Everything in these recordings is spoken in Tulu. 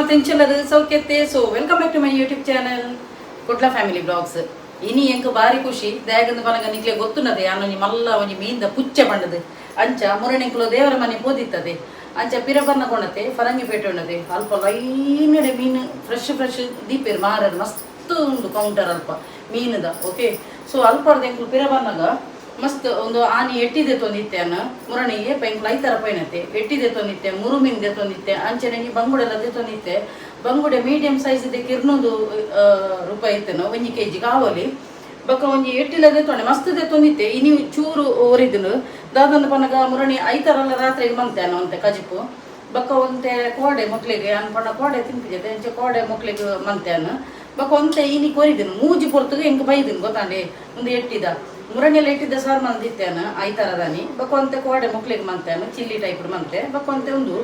ಮಾತೆಂಚಲರು ಸೌಖ್ಯತೆ. So welcome back to my YouTube channel Kudla family blogs. ಇನಿ ಎಂಕ್ ಬಾರಿ ಖುಷಿ ದಾಯಗಂದು ಪನಗ ನಿಕ್ಲೆ ಗೊತ್ತುನದೆ ಯಾನೊಂಜಿ ಮಲ್ಲ ಒಂಜಿ ಮೀನ್ದ ಪುಚ್ಚೆ ಪಂಡದು. ಅಂಚ ಮುರಣಿಂಕುಲು ದೇವರ ಮನೆ ಪೋದಿತ್ತದೆ. ಅಂಚ ಪಿರಬನ್ನ ಕೊಣತೆ ಫರಂಗಿಪೇಟೆ ಉಂಡದೆ. ಅಲ್ಪ ಲೈನಡೆ ಮೀನು ಫ್ರೆಶ್ ಫ್ರೆಶ್ ದೀಪೇರು ಮಾರರು, ಮಸ್ತ್ ಉಂಡು ಕೌಂಟರ್ ಅಲ್ಪ ಮೀನುದ. ಓಕೆ, ಸೊ ಅಲ್ಪರ್ದ ಎಂಕುಲು ಪಿರ ಬನ್ನಗ ಮಸ್ತ್ ಒಂದು ಆನಿ ಎಟ್ಟಿದೆ ತೊಂದಿತ್ತೆ ಅನ್ನ ಮುರಣಿಗೆ ಪೆಂಕ್ಲು ಐತರ ಪೈನತೆ ಎಟ್ಟಿದೆ ತೊಂದಿತ್ತೆ, ಮುರುಮೀನ್ ತೊಂದಿತ್ತೆ. ಅಂಚನೆ ಬಂಗುಡೆಲ್ಲ ತೊಂದಿತ್ತೆ. ಬಂಗುಡೆ ಮೀಡಿಯಂ ಸೈಜ್ ಇದಕ್ಕೆ 200 ರೂಪಾಯಿ ಇತ್ತೇನೋ ಒಂಜಿ ಕೆಜಿ ಕಾವಲಿ. ಬೊಕ್ಕ ಒಂಜಿ ಎಟ್ಟಿಲದೆ ತೊಂಡೆ, ಮಸ್ತ್ ತೊಂದಿತ್ತೆ. ಇನಿ ಚೂರು ಒರಿದುನು. ದಾದಂದು ಪನಗ ಮುರಣಿ ಐತರಲ್ಲ ರಾತ್ರಿಗೆ ಮಂತೆ ಅನ್ನ ಒಂತೆ ಕಜಿಪು. ಬೊಕ್ಕ ಒಂತೆ ಕೋಡೆ ಮಕ್ಳಿಗೆ ಅನ್ಪಂಡ ಕೋಡೆ ತಿನ್ಪಿಜತೆ. ಅಂಚೆ ಕೋಡೆ ಮಕ್ಳಿಗೆ ಮಂತೆ ಅನ್ನ. ಬೊಕ್ಕ ಒಂತೆ ಇನಿ ಕೊರಿದನು. ಮೂಜಿ ಪೊರ್ತುಗೆ ಎಂಕ್ ಬೈದಿನ ಗೊತ್ತಾಂಡೆ. ಒಂದು ಎಟ್ಟಿದ ಮುರಣಿಯಲ್ಲಿ ಎಟ್ಟಿದ್ದ ಸಾರು ಮಂದಿತ್ತೇನ ಐತರದಾನಿ. ಬೊಕ್ಕ ಒಂತೆ ಕೋಡೆ ಮಕ್ಳಿಗೆ ಮಂತೇನ, ಚಿಲ್ಲಿ ಟೈಪ್ ಮಂತೆ. ಬೊಕ್ಕ ಒಂತೆ ಒಂದು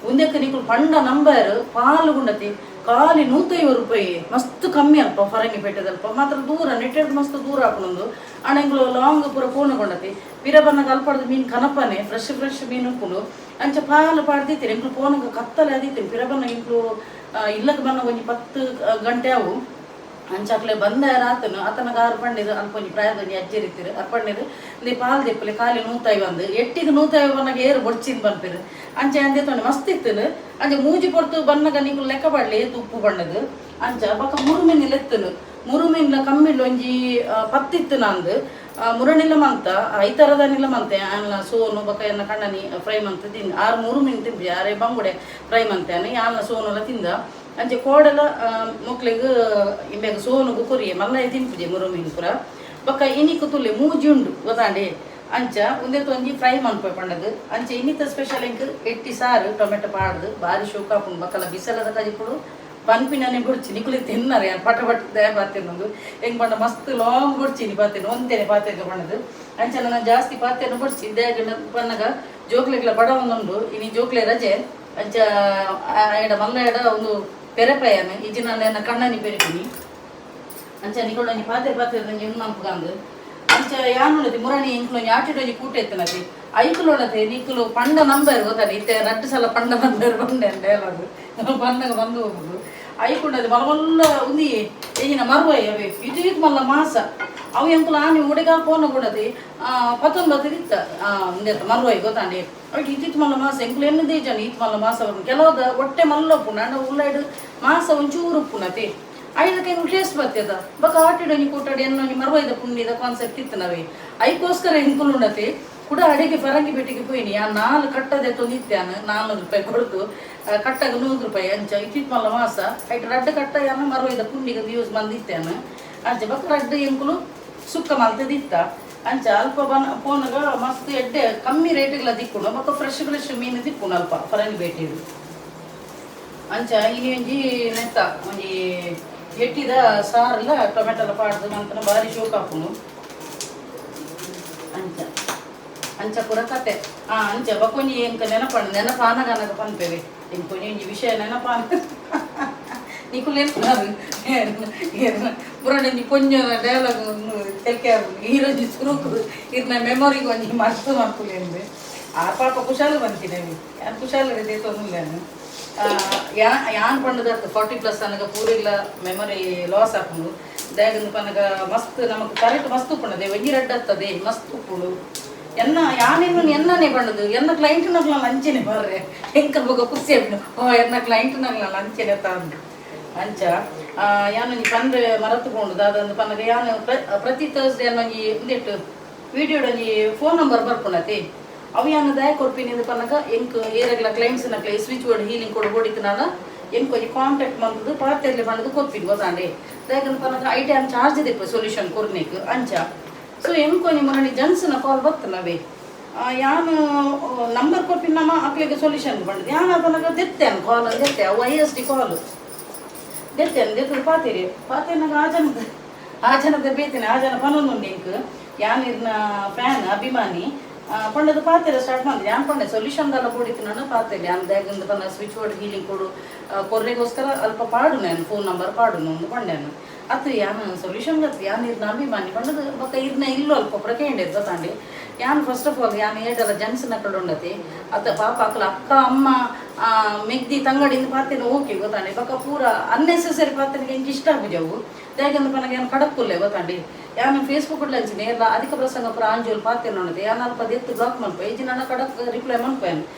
ಒಂದಕ್ಕೆ ನಿಕುಲು ಪಂಡ ನಂಬರ್ ಪಾಲು ಗುಂಡತಿ ಖಾಲಿ 150 ರೂಪಾಯಿ. ಮಸ್ತ್ ಕಮ್ಮಿ ಅಲ್ಪ ಫರಂಗಿ ಪೇಟೆದಲ್ಪ. ಮಾತ್ರ ದೂರ ನೆಟ್ಟೆಡ್ದು ಮಸ್ತ್ ದೂರ ಹಾಕೊಂಡು ಅಣೆಂಗ್ಲು ಲಾಂಗ್ ಪೂರ ಫೋನ್ ಕೊಂಡತಿ. ಪಿರ ಬನ್ನಗ ಅಲ್ಪಡ್ದು ಮೀನು ಕನಪನೆ ಫ್ರೆಶ್ ಫ್ರೆಶ್ ಮೀನು ಉಪ್ಪುಂಡು. ಅಂಚ ಪಾಲು ಪಾಡ್ದಿತ್ತೀರಿ. ಎಂಕ್ಲು ಫೋನ್ಗೆ ಕತ್ತಲೆ ಅದಿತ್ತೀನಿ. ಪಿರ ಬನ್ನ ಇಂಕ್ಲು ಇಲ್ಲಕ್ಕೆ ಬನ್ನ ಒಂಜಿ 10 ಗಂಟೆ ಅವು. ಅಂಚಾಕ್ಲೆ ಬಂದ ಆತನು ಆತನ ಆರು ಪಂಡಿರು. ಅಲ್ಪ ಒಂಜಿ ಪ್ರಾಯದ ಒಂಜಿ ಅಜ್ಜರಿತ್ತಿರು. ಅರ್ ಪಂಡಿರು, ಇಂದೆ ಪಾಲ್ ದೆಪ್ಪಲೆ, ಖಾಲಿ 150. ಎಟ್ಟಿಗೆ 150 ಬನ್ನಗ ಏರು ಬೊಡ್ಚಿನ ಬನ್ಪಿರು. ಅಂಚೆ ಅಂದೆ ತೊಂಡೆ ಮಸ್ತ್ ಇತ್ತನು. ಅಂಚೆ ಮೂಜಿ ಪೊರ್ತು ಬನ್ನಗ ನಿಂಕು ಲೆಕ್ಕ ಪಡ್ಲೆ ಉಪ್ಪು ಬಣ್ಣದು. ಅಂಚ ಬೊಕ್ಕ ಮುರುಮೀನ್ ಲೆತ್ತನು. ಮುರುಮೀನ್ಲ ಕಮ್ಮಿಲ್ ಒಂಜಿ 10 ಇತ್ತು ನಂದು. ಮುರಣಿಲ ಮಂತ, ಐತರದನಿಲ ಮಂತೆ. ಆನ್ಲ ಸೋನು ಬೊಕ್ಕ ಎನ್ನ ಕಣ್ಣನಿ ಫ್ರೈ ಮಂತ ತಿಂದ. ಆರು ಮುರು ಮೀನು ತಿಂಪಿ, ಆರೆ ಬಂಗುಡೆ ಫ್ರೈ ಮಂತೆ. ಯಾನ್ಲ ಸೋನುಲ ತಿಂದ. ಅಂಚೆ ಕೋಡೆಲ ಮೊಕ್ಲೆಗ್ ಇಂಬೆಗ್ ಸೋನುಗು ಕೊರಿಯೆ. ಮಲ್ಲ ತಿನ್ಪುಜೆ ಮುರು ಮೀನು ಪೂರ. ಬೊಕ್ಕ ಇನಿಕು ತುಲ್ಲೆ ಮೂಜಿ ಉಂಡು ಗೊತ್ತಾಂಡೆ. ಅಂಚ ಉಂದೆತ್ ಒಂಜಿ ಫ್ರೈ ಮನ್ಪೆ ಪಂಡದು. ಅಂಚೆ ಇನ್ನಿತ ಸ್ಪೆಷಲ್ ಎಂಕ್ ಎಟ್ಟಿ ಸಾರು ಟೊಮೆಟೊ ಪಾಡ್ದು ಬಾರಿ ಶೋಕ ಆಪುಂಡು. ಬಕ್ಕಲ ಬಿಸಲದ ಕಜಿಪುಡು ಪನ್ಪಿನನೆ ಬುಡ್ಚಿ. ನಿಕುಲಿ ತಿನ್ನರೆ ಯಾನ್ ಪಟ ಪಟ ದಯ ಪಾತೆನೊಂದು ಹೆಂಗ್ ಪಂಡ ಮಸ್ತ್ ಲಾಂಗ್ ಬುಡ್ಚಿನಿ ಪಾತೆನ ಒಂತೇನೆ ಪಾತೆರ್ಗ ಪಂಡದು. ಅಂಚ ನಾನು ಜಾಸ್ತಿ ಪಾತೆನ ಬುಡ್ಚಿ. ದಯಗಂಡ ಪನ್ನಗ ಜೋಕ್ಲೆಗ್ಲ ಬಡ ಒಂದುಂಡು. ಇನಿ ಜೋಕ್ಲೆ ರಜೆ. ಅಂಚ ಎಡ ಮಲ್ಲ ಎಡ ಒಂದು ಪೆರೆಪಯನ ಇಜ್ಜಿ ನಾನು ಎನ್ನ ಕಣ್ಣನಿ ಪೆರಿಪಿನಿ. ಅಂಚ ನಿಕೊಳ್ಳೊಂಜಿ ಪಾತೆ ಪಾತೆ ಒಂಜಿ ಉಂದು ಮನ್ಪುಗಂದು. ಅಂಚ ಯಾನುಂಡತಿ ಮುರಣಿ ಇಂಕ್ಲೊಂಜಿ ಆಟಿಡೊಂಜಿ ಕೂಟ ಎತ್ತನತಿ. ಐಕುಲೊಣತೆ ನಿಕುಲು ಪಂಡ ನಂಬರ್ ಗೊತ್ತಾನೆ. ಇತ್ತೆ ರಡ್ಡು ಸಲ ಪಂಡ ನಂಬರ್ ಬಂಡೆ ಡೈಲಾಗ್ ಬಂದಾಗ ಬಂದು ಹೋಗುದು. ಐಕುಂಡದೆ ಮಲ್ಲ ಮಲ್ಲ ಉಂದಿ ಎಂಜಿನ ಮರುವೈ ಅವೇ ಇದು ಇದು ಮಲ್ಲ ಮಾಸ ಅವು. ಎಂಕುಲು ಆನಿ ಉಡೆಗ ಫೋನ್ ಕೊಡತಿ 19 ಇತ್ತ ಉಂದೆತ್ತ ಮರುವೈ ಗೊತ್ತಾಂಡೆ. ಅವು ಇತ್ತಿತ್ತು ಮಲ್ಲ ಮಾಸ. ಎಂಕುಲು ಎನ್ನ ದೇಜನ ಈತ್ ಮಲ್ಲ ಮಾಸ. ಕೆಲವದ ಹೊಟ್ಟೆ ಮಲ್ಲ ಉಪ್ಪುಂಡು ಅಂಡ ಉಳ್ಳೈಡು ಮಾಸ ಒಂಚೂರು ಉಪ್ಪುನತಿ. ಐದಕ್ಕೆ ಎಂಕ್ ಟೇಸ್ಟ್ ಬರ್ತದ. ಬೊಕ್ಕ ಆಟಿಡೊಂಜಿ ಕೂಟಡಿ ಎನ್ನೊಂಜಿ ಮರುವೈದ ಪುಂಡಿದ ಕಾನ್ಸೆಪ್ಟ್ ಇತ್ತು ನಾವೇ. ಐಕೋಸ್ಕರ ಎಂಕುಲು ಉಂಡತಿ ಕುಡ ಅಡಿಗೆ ಫರಂಗಿ ಪೇಟೆಗೆ ಪೋಯಿನಿ. ಆ ನಾಲ್ ಕಟ್ಟದೆ ತೊಂದಿತ್ತಾನು 400 ರೂಪಾಯಿ ಕೊಡ್ದು. ಕಟ್ಟಾಗ 100 ರೂಪಾಯಿ. ಅಂಚ ಇತ್ತಿತ್ತು ಮಲ್ಲ ಮಾಸ. ಐಟ್ ರಡ್ಡು ಕಟ್ಟ ಯಾನ ಮರುವೈದ ಪುಂಡಿಗೆ ಯೂಸ್ ಮಂದಿತ್ತಾನು. ಅಂಚ ಬೊಕ್ಕ ರಡ್ಡು ಎಂಕುಲು ಸುಕ್ಕ ಮಲ್ತದಿತ್ತ. ಅಂಚ ಅಲ್ಪ ಬನ ಪೋನಗ ಮಸ್ತ್ ಎಡ್ಡೆ ಕಮ್ಮಿ ರೇಟಿಗೆಲ್ಲ ದಿಕ್ಕುಂಡು. ಬೊಕ್ಕ ಫ್ರೆಶ್ ಫ್ರೆಶ್ ಮೀನು ದಿಕ್ಕುಂಡು ಅಲ್ಪ ಫರಂಗಿ ಪೇಟೆದು. ಅಂಚ ಇನಿ ಒಂಜಿ ನೆತ್ತ ಒಂಜಿ ಎಟ್ಟಿದ ಸಾರೆಲ್ಲ ಟೊಮೆಟೊ ಎಲ್ಲ ಪಾಡ್ದು ಮಂತನ ಬಾರಿ ಶೋಕ್ ಆಪುಂಡು. ಅಂಚ ಅಂಚ ಪೂರ ಕತೆ. ಅಂಚ ಬೊಕೊಂಜಿ ಎಂಕ ನೆನಪಂಡು ನೆನಪ ಆನಗ ಪನ್ಪೇವೆ. ಎಂಕೊಂಜಿ ಒಂಜಿ ವಿಷಯ ನೆನಪಾನ ನಿಕುಲು ಎನ್ಪುನಾರು ಪುರಾಣ ಒಂಜಿ ಕೊಂಚ ಡೈಲಾಗ್ ತೆಲ್ಕೆ. ಈರೊಂಜಿ ಸುರುಕು ಇರ್ನ ಮೆಮೊರಿಗೆ ಒಂಜಿ ಮಸ್ತ್ ಮನ್ಪುಲೆಂದು. ಆ ಪಾಪ ಕುಶಾಲ ಬಂತೀನಿ. ಯಾನ್ ಕುಶಾಲ ದೇತೊಂದಿಲ್ಲ. ಯಾ ಯಾನ್ ಪಂಡದ 40+ ಅನಗ ಪೂರಿಗ್ಲ ಮೆಮೊರಿ ಲಾಸ್ ಆಪುಂಡು. ದಾಯಗಂದು ಪನಗ ಮಸ್ತ್ ನಮಕ್ ಕರೆಕ್ಟ್ ಮಸ್ತ್ ಉಪ್ಪುಂಡದೆ. ಒಂಜಿ ರಡ್ಡ್ ಅತ್ತದೆ, ಮಸ್ತ್ ಉಪ್ಪುಂಡು. ಎನ್ನ ಯಾನಿನ್ನು ಎನ್ನನೆ ಪಂಡದು ಎನ್ನ ಕ್ಲೈಂಟ್ ನಗ್ಲ ಅಂಚೆನೆ ಬರ್ರೆ. ಎಂಕ ಬೊಕ ಖುಷಿ ಆಪುಂಡು, ಓ ಎನ್ನ ಕ್ಲೈಂಟ್ ನಗ್ಲ ಅಂಚೆನೆ ತಾಂದು. ಅಂಚ ಯಾನೊಂಜಿ ಪಂಡ್ರೆ ಮರತುಕೊಂಡು. ದಾದಂದು ಪನ್ನಗ ಯಾನ್ ಪ್ರತಿ ಥರ್ಸ್ಡೇ ಒಂಜಿ ಉಂದೆಟ್ಟು ವಿಡಿಯೋಡೊಂಜಿ ಫೋನ್ ನಂಬರ್ ಬರ್ಪುಂಡತೆ. ಅವು ಯಾನ್ ದಾಯ ಕೊರ್ಪಿನಿ ಪನ್ನಗ ಎಂಕ್ ಏರೆಗ್ಲ ಕ್ಲೈಂಟ್ಸ್ ನಕ್ಲೆ ಸ್ವಿಚ್ ಬೋರ್ಡ್ ಹೀಲಿಂಗ್ ಕೊಡು ಬೋಡಿತ್ತು ನಾನು ಎಂಕ್ ಒಂಜಿ ಕಾಂಟ್ಯಾಕ್ಟ್ ಮಂತದ್ದು ಪಾತೆರ್ಲೆ ಪಂಡದು ಕೊರ್ಪಿನಿ ಗೊತ್ತಾಂಡೆ. ದಾಯಕಂದ್ ಪನ್ನಗ ಐಟ್ ಯಾನ್ ಚಾರ್ಜ್ ದೆಪ್ಪ ಸೊಲ್ಯೂಷನ್ ಕೊರ್ನೇಕ್. ಅಂಚ ಸೊ ಎಂಕ್ ಒಂಜಿ ಮೊನ್ನೆ ಜನ್ಸ್ನ ಕಾಲ್ ಬತ್ತು ನವೇ. ಯಾನ್ ನಂಬರ್ ಕೊರ್ಪಿನ ನಮ್ಮ ಅಕ್ಲೆಗೆ ಸೊಲ್ಯೂಷನ್ ಬಂದದ್ದು. ಯಾನ್ ಪನ್ನಗ ದೆತ್ತೇನು ಕಾಲ್ ದೆತ್ತೆ. ಅವು ಐಎಸ್ಡಿ ಕಾಲ್ ದೆತ್ತೇನು. ದೆತ್ತದು ಪಾತೆರಿ ಪಾತೆನಾಗ ಆ ಜನದ ಆ ಜನದ ಬೇತೇನೆ. ಆ ಜನ ಪನೊಂದುಂಡು, ಎಂಕ್ ಯಾನ್ ಇರ್ನ ಫ್ಯಾನ್ ಅಭಿಮಾನಿ ಪಂಡದು ಪಾತೆರ ಸ್ಟಾರ್ಟ್ ಮಾಡಿದೆ. ಯಾನ್ ಪಂಡೆ ಸೊಲ್ಯೂಷನ್ ದಲ್ಲ ಬೋಡಿತ್ತು ನಾನು ಪಾತೆರಿ. ಯಾನ್ ದಾಗಂದು ಪನ್ನ ಸ್ವಿಚ್ ಬೋರ್ಡ್ ಹೀಲಿಂಗ್ ಕೊಡು ಕೊರ್ರೆಗೋಸ್ಕರ ಅಲ್ಪ ಪಾಡು ನಾನು ಫೋನ್ ನಂಬರ್ ಪಾಡು ಒಂದು ಪಂಡೆನು. ಅತ್ತು ಯಾನ್ ಸೊಲ್ಯೂಷನ್ ಗತ್ತು ಯಾನ್ ಇರ್ನ ಅಭಿಮಾನಿ ಪಂಡದು. ಬೊಕ್ಕ ಇರ್ನ ಇಲ್ಲೋ ಅಲ್ಪ ಪೂರ ಕೇಂಡೆ ಗೊತ್ತಾಂಡಿ. ಯಾನ್ ಫಸ್ಟ್ ಆಫ್ ಆಲ್ ಯಾನ್ ಏಟಲ ಜೆಂಟ್ಸ್ ನಕಲು ಉಂಡತಿ ಅತ್ತ ಪಾಪ ಅಕಲ ಅಕ್ಕ ಅಮ್ಮ ಮೆಗ್ದಿ ತಂಗಡಿಂದ ಪಾತೆನ ಓಕೆ ಗೊತ್ತಾಂಡೆ. ಬೊಕ ಪೂರ ಅನ್ನೆಸೆಸರಿ ಪಾತೆನಗೆ ಎಂಕ್ ಇಷ್ಟ ಆಪುಜವು. ದಾಯೆಗಂದ್ ಪನ್ನಗ ಯಾನ್ ಕಡಕ್ಕುಲ್ಲೆ ಗೊತ್ತಾಂಡಿ. ಯಾನ್ ಫೇಸ್ಬುಕ್ ಅಂಚಿನ ಏರ್ಲ ಅಧಿಕ ಪ್ರಸಂಗ ಪೂರ ಆಂಜೋಲು ಪಾತೆನ ಉಂಡತೆ ಯಾನ್ ಅಲ್ಪ ದೆತ್ತ್ ಬ್ಲಾಕ್ ಮನ್ಪೆ, ಇಜ್ಜಿ ನನ್ನ ಕಡಕ್ ರಿಪ್ಲೈ ಮನ್ಪೆ.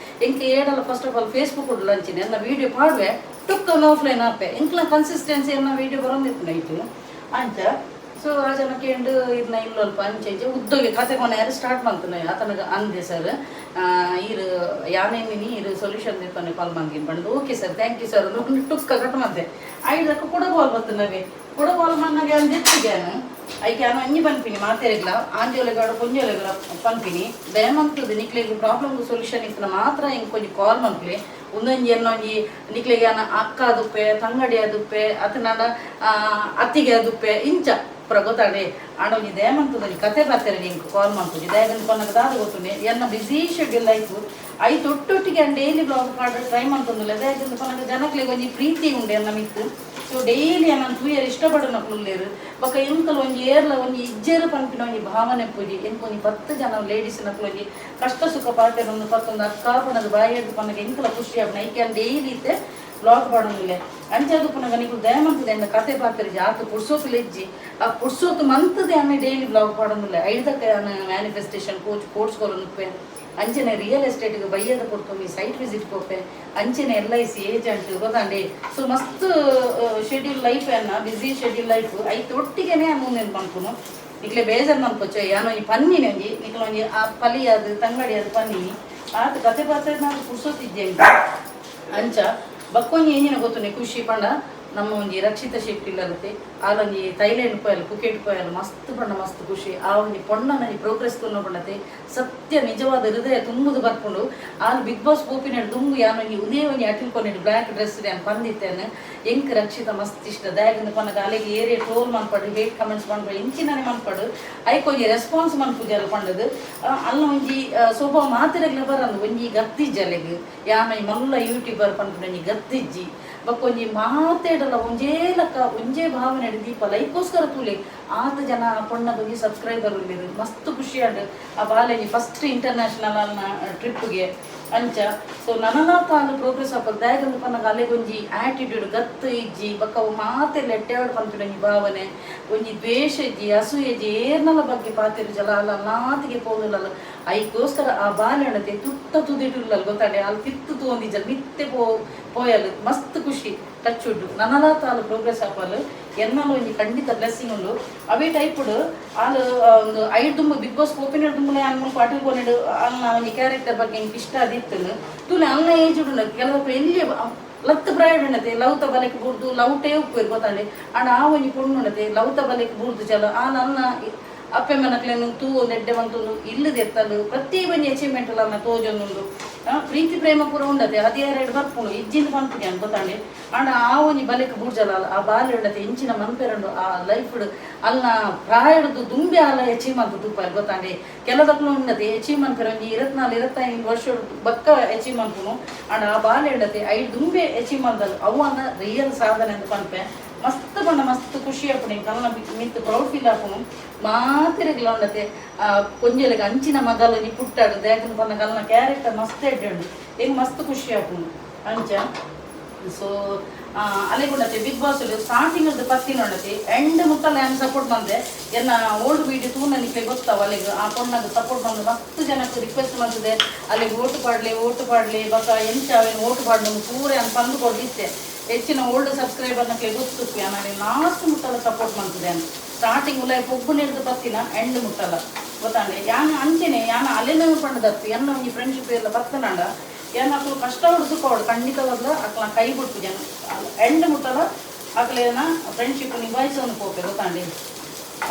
ಎಂಕ್ ಏಡಲ ಫಸ್ಟ್ ಆಫ್ ಆಲ್ ಫೇಸ್ಬುಕ್ ಅಂಚಿನ ಎನ್ನ ವೀಡಿಯೋ ಪಾಡುವೆ ಟುಕ್ ಆಫ್ಲೈನ್ ಆಪೆ. ಎಂಕ್ಲ ಕನ್ಸಿಸ್ಟೆನ್ಸಿ ಎನ್ನ ವೀಡಿಯೋ ಬರೊಂದಿಪ್ಪುಂಡು ಐಟ್ ಅಂಚ. ಸೊ ಆ ಜನ ಕೇಂಡು ಇರ್ನ ಇಲ್ಲೊಲ್ಪ ಅಂಚೆ ಇಂಚೆ ಉದ್ದೋಗಿ ಕತೆ ಕೊನೆಯರ ಸ್ಟಾರ್ಟ್ ಮಂತುನ ಆತನಗ ಅಂದೆ ಸರ್ ಈರ್ ಯಾನೇನಿನಿ ಈರ್ ಸೊಲ್ಯೂಷನ್ ದೆತ್ತೊನೆ ಕಾಲ್ ಮಂದಿನ ಪಂಡ್ದ್ okay sir thank you sir ಅಂದ್ ಟುಕ್ಕ ಕಟ್ ಮಂತೆ. ಐದಕ್ಕೆ ಕುಡ ಕಾಲ್ ಬತ್ತುನವೆ, ಕುಡ ಕಾಲ್ ಮನ್ನಾಗ ಯಾನ್ ದೆತ್ತಿಗೆ ಯಾನ್ ಐಕೆ ಯಾನ್ ಅಂಜಿ ಪನ್ಪಿನಿ ಮಾತೆರೆಗ್ಲ ಆಂಜೋಲೆಗಾಡ ಪೊಂಜೋಲೆಗ್ಲ ಪನ್ಪಿನಿ ದಯಮಂತುದು ನಿಕ್ಲೆಗ್ ಪ್ರಾಬ್ಲಮ್ ಸೊಲ್ಯೂಷನ್ ಇತ್ತಿನ ಮಾತ್ರ ಎಂಕ್ ಒಂಜಿ ಕಾಲ್ ಮನ್ಪುಲೆ. ಉಂದೊಂಜಿ ಎನ್ನೊಂಜಿ ನಿಕ್ಲೆಗ್ ಯಾನ್ ಅಕ್ಕ ಆದುಪ್ಪೆ ತಂಗಡಿ ಆದುಪ್ಪೆ ಅತನಾಂಡ ಅತ್ತಿಗೆ ಆದುಪ್ಪೆ ಇಂಚ ಪೂರ ಗೊತ್ತಾಂಡೆ. ಆಂಡ ಒಂಜಿ ದಯಮಂತುದು ಒಂಜಿ ಕತೆ ಪಾತೆರೆ ಎಂಕ್ ಕಾಲ್ ಮನ್ಪುಜಿ. ದಾಯೆಗಂದ್ ಪನ್ನಗ ದಾದ ಗೊತ್ತುಂಡೆ ಎನ್ನ ಬಿಸಿ ಶೆಡ್ಯೂಲ್ ಲೈಫ್ ಐತ ಒಟ್ಟೊಟ್ಟಿಗೆ ಯಾನ್ ಡೈಲಿ ಬ್ಲಾಗ್ ಪಾಡ್ರೆ ಟ್ರೈ ಮನ್ತೊಂದುಲ್ಲೆ. ದಾಯೆಗಂದ್ ಪನ್ನಗ ಜನಕ್ಲೆಗ್ ಒಂಜಿ ಪ್ರೀತಿ ಉಂಡು ಎನ್ನ ಮಿತ್ತ್. ಸೊ ಡೈಲಿ ಎನನ್ ತೂಯೆರೆ ಇಷ್ಟಪಡುನಕುಲು ಉಲ್ಲೆರ್. ಬೊಕ ಎಂಕಲ್ ಒಂಜಿ ಏರ್ಲ ಒಂಜಿ ಇಜ್ಜೆರ್ ಪನ್ಪಿನ ಒಂಜಿ ಭಾವನೆ ಪೂಜಿ. ಎಂಕ್ ಒಂಜಿ 10 ಜನ ಲೇಡೀಸ್ ನಕುಲು ಒಂಜಿ ಕಷ್ಟ ಸುಖ ಪಾತೆರೊಂದು ಪತ್ತೊಂದು ಅಕ್ಕ ಪನದು ಬಾಯಿ ಎಡ್ದು ಪನ್ನಗ ಎಂಕಲ ಖುಷಿ ಆಪುಂಡು. ಐಕೆ ಯಾನ್ ಡೈಲಿ ಇತ್ತೆ ಬ್ಲಾಗ್ ಪಾಡೊಂದುಲ್ಲೆ. ಅಂಚಾದ್ ಪುನಗ ನಿಕುಲು ದಯಮಲ್ತುದು ಎನ್ನ ಕತೆ ಪಾತೆರ್ಜಿ ಆತ್ ಪುರ್ಸೊತ್ತುಲ ಇಜ್ಜಿ. ಆ ಪುರ್ಸೊತ್ತು ಮಂತುದು ಯಾನ್ ಡೈಲಿ ಬ್ಲಾಗ್ ಪಾಡೊಂದುಲ್ಲೆ. ಐಡ್ದಕ್ಕ ಯಾನ್ ಮ್ಯಾನಿಫೆಸ್ಟೇಷನ್ ಕೋಚ್ ಕೋರ್ಸ್ ಕೊರೊಂದುಪ್ಪೆ. ಅಂಚನೆ ರಿಯಲ್ ಎಸ್ಟೇಟ್ ಬಯ್ಯದ ಪೊರ್ತುಂಗಿ ಸೈಟ್ ವಿಸಿಟ್ ಪೋಪೆ. ಅಂಚನೆ ಎಲ್ I C agent ಗೊತ್ತಾಂಡೆ. ಸೊ ಮಸ್ತ್ ಶೆಡ್ಯೂಲ್ ಲೈಫ್ ಎನ್ನ ಬಿಸಿ ಶೆಡ್ಯೂಲ್ ಲೈಫ್ ಐತ ಒಟ್ಟಿಗೆನೆ ಯಾನ್ ಉಂದೆನ್ ಪನ್ಪುನು. ನಿಕ್ಲೆ ಬೇಜಾರ್ ಮನ್ಪೊಚ್ಚೆ ಯಾನ್ ಒಂಜಿ ಪನ್ನಿನಿ ಒಂಜಿ ನಿಕ್ಲೆ ಒಂಜಿ ಆ ಪಲಿಯಾದ್ ತಂಗಡಿಯಾದ್ ಪನ್ನಿನಿ ಆತ್ ಕತೆ ಪಾತೆರ್ನ ಪುರ್ಸೊತ್ತಿಜ್ಜಿ ಎಂಕ್ ಅಂಚ. ಬಕ್ಕೊಂಜಿ ಎಂಜಿನ ಗೊತ್ತುಂಡೆ ಖುಷಿ ಪಂಡ ನಮ್ಮ ಒಂಜಿ ರಕ್ಷಿತ ಶೆಟ್ಟಿ ಇಲ್ಲತೆ ಆಲೊಂಜಿ ಥೈಲ್ಯಾಂಡ್ ಪೋಯಲ್ ಪುಕೆಟ್ ಪೋಯಲ್ ಮಸ್ತ್ ಪಂಡ ಮಸ್ತ್ ಖುಷಿ. ಆ ಒಂಜಿ ಪೊಣ್ಣನ ಪ್ರೋಗ್ರೆಸ್ ತೂನ ಪಂಡತೆ ಸತ್ಯ ನಿಜವಾದ ಹೃದಯ ತುಂಬುದು ಬರ್ಪುಂಡು. ಆಲ್ ಬಿಗ್ ಬಾಸ್ ಪೋಪಿನ ದುಂಬು ಯಾನ್ ಒಂಜಿ ಉದೇ ಒಂಜಿ ಅಟಿಲ್ ಕೊನೆಡ್ ಬ್ಲ್ಯಾಕ್ ಡ್ರೆಸ್ ಯಾನ್ ಪಂದಿತ್ತೇನೆ. ಎಂಕ್ ರಕ್ಷಿತ ಮಸ್ತ್ ಇಷ್ಟ. ದಾಯೆಗಂದ್ ಪನ್ನಗ ಅಲೆಗ್ ಏರೇ ಟ್ರೋಲ್ ಮನ್ಪಡು ಹೇಟ್ ಕಮೆಂಟ್ಸ್ ಮನ್ಪಡು ಇಂಚಿನನೆ ಮನ್ಪಡು ಐಕ್ ಒಂಜಿ ರೆಸ್ಪಾನ್ಸ್ ಮನ್ಪುಜಲ್ ಪಂಡದು ಅಲ್ಲ ಒಂಜಿ ಸ್ವಭಾವ ಮಾತೆರೆಗ್ಲ ಬರಂದು ಒಂಜಿ ಗತ್ತಿಜ್ಜಿ ಅಲೆಗ್. ಯಾನ್ ಒಂಜಿ ಮಲ್ಲ ಯೂಟ್ಯೂಬರ್ ಪನ್ಪುನ ಒಂಜಿ ಗತ್ತಿಜ್ಜಿ. ಬೊಕ್ಕ ಒಂಜಿ ಮಾತೆಡಲ ಒಂಜೇ ಲಕ್ಕ ಒಂಜೇ ಭಾವನೆ ದೀಪ ಲೈಕ್ಗೋಸ್ಕರ ತೂಲೆ ಆತ ಜನ ಪೊಣ್ಣಗ್ ಒಂಜಿ ಸಬ್ಸ್ಕ್ರೈಬರ್ ಉಲ್ಲೆರ್ ಮಸ್ತ್ ಖುಷಿ ಆಂಡ್. ಆ ಬಾಲೆಂಜಿ ಫಸ್ಟ್ ಇಂಟರ್ನ್ಯಾಷನಲ್ ಅಲ್ನ ಟ್ರಿಪ್ಗೆ ಅಂಚ. ಸೊ ನನಲ ತಾನು ಪ್ರೋಗ್ರೆಸ್ ಆಪಲ್. ದಾಯೆಗಂದ್ ಪನ್ನಗ ಅಲೆಗ್ ಒಂಜಿ ಆಟಿಟ್ಯೂಡ್ ಗತ್ತು ಇಜ್ಜಿ. ಬೊಕ್ಕ ಅವು ಮಾತೆರ್ಲ ಎಡ್ಡೆ ಪನ್ಪಿನ ಒಂಜಿ ಭಾವನೆ ಒಂಜಿ ದ್ವೇಷ ಇಜ್ಜಿ ಅಸೂಯೆ ಇಜ್ಜಿ ಏರ್ನಲ ಬಗ್ಗೆ ಪಾತೆರುಜಲ ಅಲ್ಲ ನಾತಿಗೆ ಪೋದುಲ್ಲಲ್ಲ ಐಕೋಸ್ಕರ ಆ ಬಾಲೆ ಉಂಡತೆ ತುತ್ತ ತುದಿಟುಲ್ಲಲ್ ಗೊತ್ತಾಂಡೆ. ಅಲ್ ತಿತ್ತು ತೂವೊಂದಿಜ್ಜಲ್ ಮಿತ್ತೆ ಪೋಯಲ್ ಮಸ್ತ್ ಖುಷಿ ಟಚ್ ಉಡ್ಡು ನನಲ ತಾನು ಪ್ರೋಗ್ರೆಸ್ ಆಪಲ್ ಎನ್ನಲ ಒಂಜಿ ಖಂಡಿತ ಬ್ಲೆಸ್ಸಿಂಗ್ ಉಂಡು. ಅವೇ ಟೈಪುಡು ಆಲ್ ಒಂದು ಐದು ದುಂಬು ಬಿಗ್ ಬಾಸ್ ಪೋಪಿನ ದುಂಬುಲ ಯಾನ್ ಮುಲ್ಪ ಅಟಿಲ್ ಕೊನೆಡು ಅಲ್ನ ಒಂಜಿ ಕ್ಯಾರೆಕ್ಟರ್ ಬಗ್ಗೆ ಎಂಕ್ ಇಷ್ಟ ಆದಿತ್ತುಂಡು. ತೂಲೆ ಅಲ್ನ ಏಜ್ ಉಂಡು ಕೆಲವು ಎಲ್ಲಿಯ ಲತ್ತ್ ಪ್ರಾಯಡ್ ಉಂಡತೆ ಲವ್ತ ಬಲೆಕ್ ಬೂರ್ದು ಲವ್ಟೇ ಉಪ್ಪುವೆರ್ ಗೊತ್ತಾಂಡೆ. ಆಂಡ ಆ ಒಂಜಿ ಪೊಣ್ಣು ಉಂಡತೆ ಲವ್ತ ಬಲೆಕ್ ಬೂರ್ದು ಚಲ ಆಲ್ ಅಲ್ನ ಅಪ್ಪೆ ಮನಕ್ಲೆನ್ ತೂವೊಂದು ಎಡ್ಡೆ ಮಂತೊಂದು ಇಲ್ಲ್ ದೆತ್ತಲು ಪ್ರತಿ ಒಂಜಿ ಅಚೀವ್ಮೆಂಟ್ ಅನ್ನ ತೋಜೊಂದುಂಡು. ಪ್ರೀತಿ ಪ್ರೇಮ ಪೂರ ಉಂಡತೆ ಹದಿಯಾರೆಡ್ ಬರ್ಪುಂಡು ಇಜ್ಜಿಂದ್ ಪನ್ಪುಜಿ ಯಾನ್ ಗೊತ್ತಾಂಡೆ. ಆಂಡ ಆ ಒಂಜಿ ಬಲೆಕ್ ಬೂರ್ಜಲ ಆ ಬಾಲೆ ಉಂಡತೆ ಇಂಚಿನ ಮನ್ಪೆರುಂಡು ಆ ಲೈಫ್ ಅಲ್ನ ಪ್ರಾಯಡ್ದು ದುಂಬೆ ಆಲ ಅಚೀವ್ ಮಂತ್ ತೂಪಾರ್ ಗೊತ್ತಾಂಡೆ. ಕೆಲದಕ್ಲು ಉಂಡತೆ ಅಚೀವ್ ಮನ್ಪೆರ್ ಒಂಜಿ 24 25 ವರ್ಷ ಬೊಕ್ಕ ಅಚೀವ್ ಮನ್ಪುನು. ಆಂಡ ಆ ಬಾಲೆ ಉಂಡತೆ ಐಡ್ ದುಂಬೆ ಅಚೀವ್ ಮಂತಲ್ ಅವು ಅನ್ನ ರಿಯಲ್ ಸಾಧನೆ ಅಂತ ಪನ್ಪೆ. ಮಸ್ತ್ ಪಂಡ ಮಸ್ತ್ ಖುಷಿ ಆಪುಂಡು ಎಂಕ್ ಅಲ್ನ ಮಿತ್ತ್ ಪ್ರೌಡ್ ಫೀಲ್ ಆಪುಂಡು. ಮಾತೆರೆಗ್ಲ ಉಂಡತೆ ಒಂಜೆಲೆಗ್ ಅಂಚಿನ ಮಗಲ್ ಒಂಜಿ ಪುಟ್ಟಾಡು ದಾಯೆಗಂದ್ ಪನ್ನಗ ಅಲ್ನ ಕ್ಯಾರೆಕ್ಟರ್ ಮಸ್ತ್ ಎಡ್ಡೆ ಉಂಡು ಎಂಕ್ ಮಸ್ತ್ ಖುಷಿ ಆಪುಂಡು ಅಂಚ. ಸೊ ಅಲೆಗ್ ಉಂಡತೆ ಬಿಗ್ ಬಾಸ್ ಸ್ಟಾರ್ಟಿಂಗ್ ಪತ್ತಿನ ಉಂಡತೆ ಎಂಡ್ ಮುಟ್ಟಲ ಯಾನ್ ಸಪೋರ್ಟ್ ಮಂದೆ. ಎನ್ನ ಓಲ್ಡ್ ವೀಡಿಯೋ ತೂನ ನಿಕ್ಲೆ ಗೊತ್ತಾವ ಅಲೆಗ್ ಆ ಪೊಣ್ಣಗ್ ಸಪೋರ್ಟ್ ಮಂದೆ ಮಸ್ತ್ ಜನಕ್ ರಿಕ್ವೆಸ್ಟ್ ಮಂತುದೆ ಅಲೆಗ್ ಓಟು ಪಾಡ್ಲೆ ಓಟು ಪಾಡ್ಲೆ ಬೊಕ ಎಂಚ ಅವೆನ್ ಓಟು ಪಾಡ್ಲೆ ಪೂರ ಯಾನ್ ಪಂದ್ ಕೊರ್ದಿತ್ತೆ. ಹೆಚ್ಚಿನ ಓಲ್ಡ್ ಸಬ್ಸ್ಕ್ರೈಬರ್ ನಕ್ಲೆ ಗೊತ್ತುಪ್ಪು ಯಾನ್ ಅಲೆಗ್ ಲಾಸ್ಟ್ ಮುಟ್ಟಲ ಸಪೋರ್ಟ್ ಮಂತುದೆ. ಯಾನ್ ಸ್ಟಾರ್ಟಿಂಗ್ ಉಲಾಯಿ ಪೊಗ್ಗುನೆರ್ದ್ ಪತ್ತಿನ ಎಂಡ್ ಮುಟ್ಟಲ ಗೊತ್ತಾಂಡೆ. ಯಾನ್ ಅಂಚೆನೆ ಯಾನ್ ಅಲೆನ ಪಂಡ್ದತ್ತು ಎನ್ನ ಒಂಜಿ ಫ್ರೆಂಡ್ಶಿಪ್ ಎಲ್ಲ ಬತ್ತನಾಂಡ ಯಾನ್ ಅಕುಲು ಕಷ್ಟ ಉಡು ಸುಖ ಉಡು ಖಂಡಿತವಾಗ್ಲ ಅಕ್ಲ ಕೈ ಬುಡ್ಪುಜಿ. ಯಾನ್ ಎಂಡ್ ಮುಟ್ಟಲ ಅಕ್ಲೆನ ಫ್ರೆಂಡ್ಶಿಪ್ ನಿಭಾಯಿಸೊಂದು ಪೋಪೆ ಗೊತ್ತಾಂಡೆ.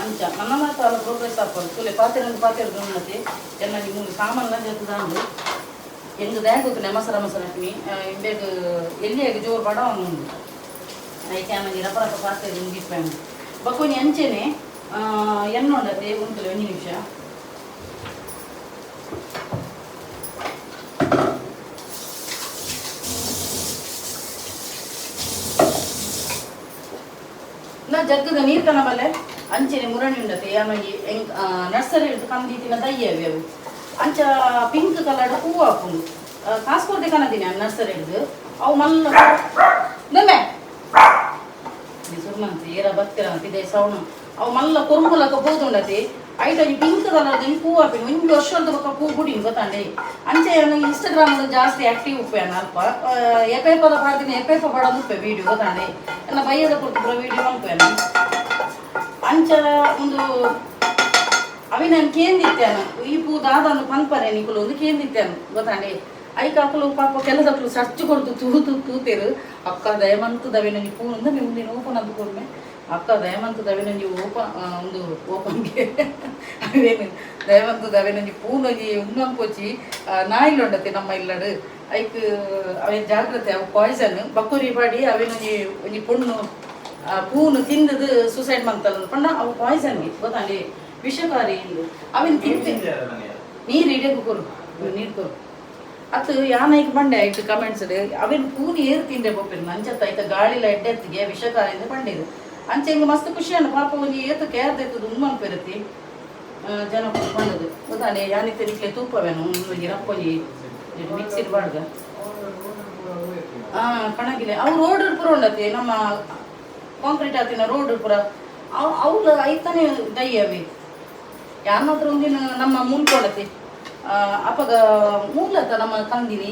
ಅಂಚ ನನಲ ತಾಲ ಪ್ರೋಗ್ರೆಸ್ ಆಪಲ್ ತೂಲೆ ಪಾತೆರೊಂದು ಪಾತೆರೊಂದು ಉನ್ನತಿ ಎನ್ನ ಒಂಜಿ ಮೂಲು ಸಾಮಾನ್ಲ ಜತ್ತ್ದಾಂಡ್ ಎಂಕ್ ದಾಯೆ ಗೊತ್ತುಂಡೆ ಮಸರ ಮಸರ ಹಾಕಿನಿ ಇಂಬೆಗ್ ಎಲ್ಲಿಯಾಗ ಜೋರು ಬಡ ಉಂಡು ಐಕೆ ಆನಂಜಿ ರಪ ರಪ ಪಾತೆರ್ದ್ ಮುಗಿಪೆ. ಬೊಕ ಒಂಜಿ ಅಂಚೆನೆ ಎನ್ನ ಉಂಡತೆ ಉಂತುಲೆ ಒಂಜಿ ನಿಮಿಷ. ನಾ ಜಗ್ಗದ ನೀರು ಕನ ಬಲ್ಲೆ. ಅಂಚೆನೆ ಮುರಣಿ ಉಂಡತೆ ಯಾನೊಂಜಿ ಎಂಕ್ ನರ್ಸರಿ ಕಂದಿತ್ತಿನ ದಯ್ಯವೆ ಅವು ಅಂಚ ಪಿಂಕ್ ಕಲರ್ ಹೂವು ಹಾಪುಂಡು ಕಾಸು ಕೊರ್ದೆ ಕನದಿನಿ ನರ್ಸರಿ ಹಿಡ್ದು ಅವು ಮಲ್ಲ ನಮ್ಮೆ ಸುರ್ಮಂತಿ ಏರ ಬತ್ತಿರ ಅಂತಿದೆ ಸೌಣ ಅವು ಮಲ್ಲ ಕೊರುಂಬುಲಕ ಪೋದುಂಡತಿ ಐಟ್ ಒಂಜಿ ಪಿಂಕ್ ಕಲರ್ ಒಂಜಿ ಪೂ ಹಾಪಿನ ಒಂಜಿ ವರ್ಷದ ಬೊಕ್ಕ ಪೂ ಬುಡಿನ್ ಗೊತ್ತಾಂಡೆ. ಅಂಚೆ ಯಾನ್ ಇನ್ಸ್ಟಾಗ್ರಾಮ್ ಜಾಸ್ತಿ ಆಕ್ಟಿವ್ ಉಪ್ಪೇನ ಅಲ್ಪ ಎಪೇಪದ ಪಾಡ್ದಿನ ಎಪೇಪ ಪಡೋದು ಉಪ್ಪೆ ವೀಡಿಯೋ ಗೊತ್ತಾಂಡೆ. ಎಲ್ಲ ಬಯ್ಯದ ಕೊಡ್ತು ಪೂರ ವೀಡಿಯೋ ಮಲ್ಪೇನ. ಅಂಚ ಒಂದು ಅವಿ ನಾನು ಕೇಂದಿತ್ತೇನು ಈ ಪೂ ದಾದಾನು ಪನ್ಪರೆ ನಿಕುಲು ಒಂದು ಕೇಂದಿತ್ತೇನು ಗೊತ್ತಾಂಡೆ. ಐಕ್ ಅಕುಲು ಪಾಪ ಕೆಲಸಕ್ಲು ಸರ್ಚ್ ಕೊಡ್ತು ತೂ ತೂ ತೂತೇರು ಅಕ್ಕ ದಯಮಂತು ದವಿನ ಪೂ ಅಂದ ಮುಂದಿನ ಓಪನ್ ಅದು ಕೊಡ್ಮೆ ಅಕ್ಕ ದಯಮಂತು ದವಿನಂಜಿ ಓಪನ್ ಒಂದು ಓಪನ್ಗೆ ಅವೇನು ದಯಮಂತು ದವಿನಂಜಿ ಪೂನೊಂಜಿ ಉನ್ನಂಪೊಚ್ಚಿ ನಾಯಿಲುಂಡತೆ ನಮ್ಮ ಇಲ್ಲಡು ಐಕ್ ಅವೇನು ಜಾಗ್ರತೆ ಅವು ಪಾಯ್ಸನ್ ಬಕ್ಕೋರಿ ಪಾಡಿ ಅವೇನೊಂಜಿ ಒಂಜಿ ಪೊಣ್ಣು ಪೂನು ತಿಂದದು ಸೂಸೈಡ್ ಮಂತಲ್ಲ ಪಂಡ ಅವು ಪಾಯ್ಸನ್ ಗೊತ್ತಾಂಡಿ ವಿಷಕಾರಿ ಇಂದು ಅವೇನು ತಿಂತೆ ನೀರು ಇಡಕ್ಕೆ ಕೊರು ನೀರು ಕೊರು ಅತ್ತು ಯಾನೈಕ್ ಬಂಡೆ ಆಯ್ತು ಕಮೆಂಟ್ಸ್ ಅವೇನು ಪೂನಿ ಏರು ತಿಂಡೆ ಬೊಪ್ಪಿರು ಅಂಚತ್ತ ಐತ ಗಾಳಿಲ ಎಡ್ಡೆತ್ತಿಗೆ ವಿಷಕಾರಿ ಪಂಡೇರು. ಅಂಚೆ ಹಿಂಗೆ ಮಸ್ತ್ ಖುಷಿ ಅಣ್ಣ ಪಾಪ ಒಂಜಿ ಏತು ಕೇರ್ದೈತದ ಉಮ್ಮನ್ ಪೆರತಿ ಜನ ಪಂಡದು ಗೊತ್ತಾನೆ. ಯಾನಿತ್ತೆ ನಿಕ್ಲೆ ತೂಪವೇನು ಒಂಜಿ ರಪ್ಪೊಂಜಿ ಮಿಕ್ಸಿಡ್ ಬಾಡ್ಗ ಕಣಗಿಲೆ ಅವು ರೋಡ್ ಪೂರ ಉಂಡತಿ ನಮ್ಮ ಕಾಂಕ್ರೀಟ್ ಆತಿನ ರೋಡ್ ಪೂರ ಅವು ಅವು ಐತಾನೆ ದಯ್ಯವಿ ಯಾರನ್ನಾದ್ರೂ ಒಂದಿನ ನಮ್ಮ ಮುನ್ಕೊಳತಿ ಅಪಗ ಮೂಲತ ನಮ್ಮ ಕಂದಿನಿ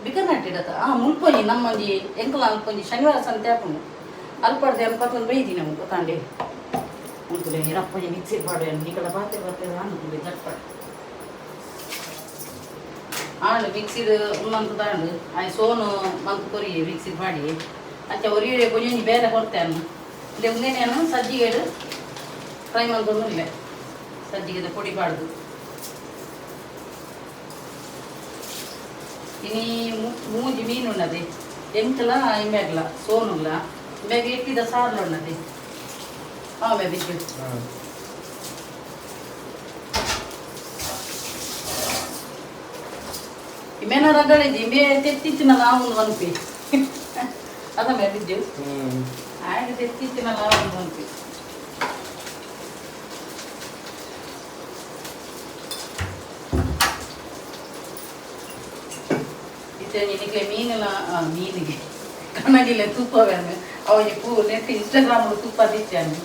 ಬಿಕರ್ನಾಟಿಡತ ಆ ಮುಲ್ಪೊಂಜಿ ನಮ್ಮೊಂಜಿ ಎಂಕಲ ಅಲ್ಪೊಂಜಿ ಶನಿವಾರ ಸಂತೆ ಆಪುಂಡು ಅಲ್ಪಡ್ದೆ ಅನ್ಪತ್ತೊಂದು ಬೈದಿ ನಮ್ಗೆ ಗೊತ್ತಾಂಡೆ. ಉಂಟುಲೆ ರಪ್ಪೊಂಜಿ ಮಿಕ್ಸಿ ಪಾಡು ನಿಕಲ ಪಾತೆ ಪಾತೆ ಆಂಡು ಜಟ್ಪಟ್ ಆಂಡ್ ಮಿಕ್ಸಿಡ್ ಉಮ್ಮಂತ ದಾಂಡು ಆಯ್ ಸೋನು ಮಂತ್ ಕೊರಿ ಮಿಕ್ಸಿಡ್ ಮಾಡಿ ಅಂಚ ಒರಿಯೇ ಕೊಂಜಿ ಬೇರೆ ಕೊಡ್ತೇನೆ ಇಲ್ಲಿ ಉಂದೇನೇನು ಸಜ್ಜಿಗೆಡು ಫ್ರೈ ಮಂತೊಂದು ಇಲ್ಲ ಸಜ್ಜಿಗೆದ ಪೊಡಿ ಪಾಡ್ದು ಇನಿ ಮೂಜಿ ಮೀನು ಉಣ್ಣದೆ ಎಂಕಲ ಇಂಬ್ಯಾಗ್ಲ ಸೋನುಲ್ಲ ಇಂಬ್ಯಾಗ ಎಟ್ಟಿದ ಸಾರ್ಲ ಉಣ್ಣದೆ ಆಮೆ ಬಿದ್ದು ಇಮೇನ ರಗಳಿದ್ದಿ ಇಂಬೆ ತೆತ್ತಿತ್ತಿನ ನಾವು ಒಂದು ಅದ ಮೇ ಬಿದ್ದು ಆಯ್ತು ತೆತ್ತಿತ್ತಿನ ನಾವು ಒಂದು ಇತ್ತೆ ನಿಕ್ಲೆ ಮೀನೆಲ್ಲ ಮೀನಿಗೆ ಕಣಗಿಲೆ ತೂಪವೇನು ಅವು ಪೂ ನೆಟ್ ಇನ್ಸ್ಟಾಗ್ರಾಮ್ ತೂಪ ದಿಚ್ಚಾನು.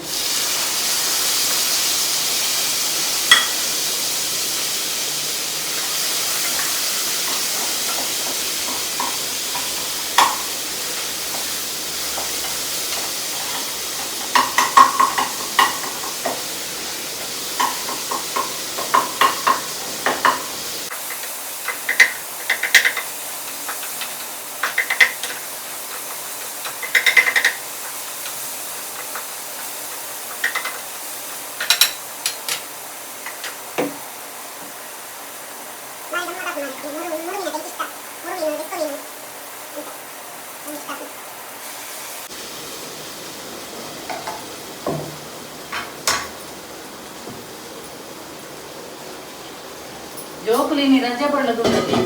ಜೋಕುಲು ಇನ್ನಿ ರಜೆ ಪಡ್ಲದುಂಡತಿ